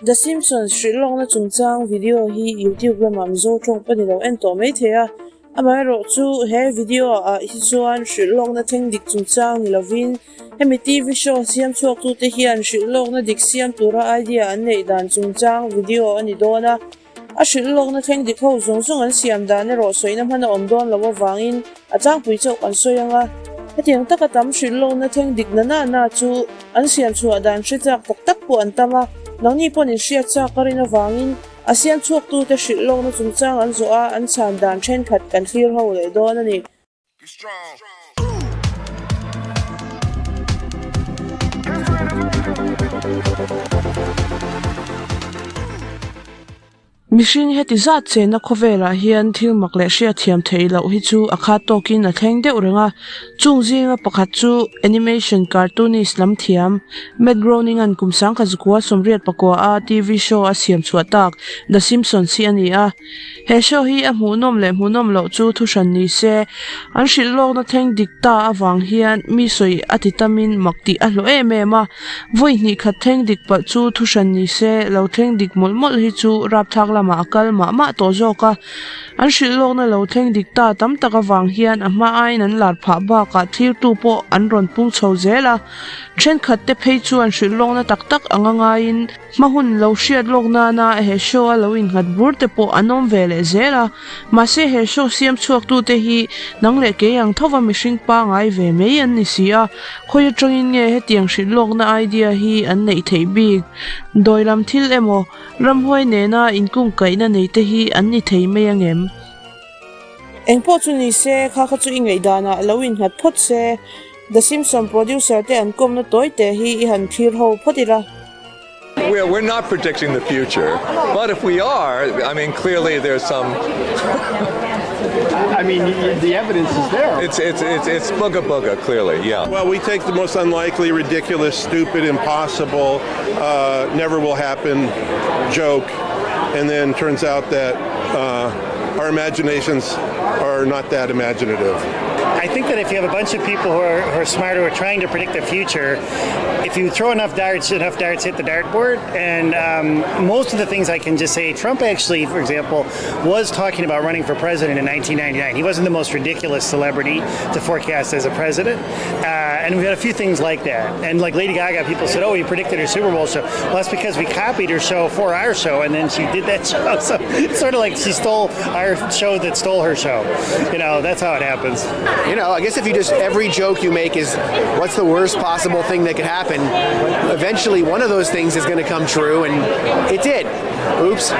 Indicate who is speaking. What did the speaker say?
Speaker 1: The Simpsons hrilhlawkna chungchang video hi YouTube lamah Mizo tawng pawh ni lo en tawh mai thei a. Amaherawhchu he video ah hi chuan hrilhlawkna thleng dik chungchang ni lovin hemi TV show siam chhuaktute hian hrilhlawkna dik siam tura idea an neih dan chungchang video a ni dawn a. A hrilhlawkna thleng dik ho zawng zawng an siam dan erawh sawina hman a awm dawn loh avangin a tlangpui chauh kan sawi ang a. Hetiang taka tam hrilhlawkna thleng dik na na na chu an siam chhuah dan hre chak tak tak pawh an tam a, nangni pawn in hriat chak a rin avangin a siam chhuaktute hrilhlawkna chungchang an zawh a, an chhan dan thenkhat kan thlir ho leh dawn a ni. Mihring heti zat chenna khawvelah hian thil mak leh hriatthiam theih loh hi chu a khat tawkin a thleng deuh reng a. Chung zinga pakhat chu animation cartoonist lam thiam Matt Groening-a'n kum sangkhat zakua 84 a TV show a siam chhuah tak The Simpsons hi a ni a. He show hi a hmuhnawm leh hmuhnawm loh chu thuhran ni se, an hrilh lawkna thleng dik ta avang hian mi sawi a ti tamin mak tih a hlawh em em a. Vawi hnih khat thleng dik palh chu thuhran ni se, lo thleng dik mawlh mawlh hi chu rapthlak lamah a kal mah mah tawh zawk a. An hrilh lawkna lo thleng dik ta tam tak avang hian a hma aiin an lar phah bakah thirtu pawh an rawn pung chho zel a. Thenkhat te phei chuan hrilh lawkna tak tak anga ngaiin, Hma hun lo hriat lawk nana he show a lo innghat bur te pawh an awm ve leh zel a, mahse he show siam chhuak tute hi nang leh kei ang thova mihring pangai ve mai an ni si a, khawi atangin nge hetiang hrilh lawkna idea hi an neih theih bik? Dawi lam thil emaw, ramhuai nena inkungkaihna nei te hi an ni thei mai angem? Engpawh chu ni se, kha kha chu i ngaihdanah lo innghat phawt se, The Simpson producer te an kawmna tawi teh hi i han thlir ho phawt ila.
Speaker 2: We're, we're not predicting the future, but if we are, I mean, clearly there's some.
Speaker 3: I mean, the evidence is there.
Speaker 2: It's, it's, it's, it's booga booga, clearly, yeah.
Speaker 4: Well, we take the most unlikely, ridiculous, stupid, impossible, uh, never will happen joke, and then turns out that uh, our imaginations are not that imaginative.
Speaker 5: I think that if you have a bunch of people who are, who are smart who are trying to predict the future, if you throw enough darts, enough darts hit the dartboard. And um, most of the things I can just say, Trump actually, for example, was talking about running for president in 1999. He wasn't the most ridiculous celebrity to forecast as a president. Uh, and we had a few things like that. And like Lady Gaga, people said, oh, he predicted her Super Bowl show. Well, that's because we copied her show for our show, and then she did that show. So it's sort of like she stole our show that stole her show. You know, that's how it happens.
Speaker 6: You know, I guess if you just every joke you make is what's the worst possible thing that could happen, eventually one of those things is going to come true, and it did. Oops.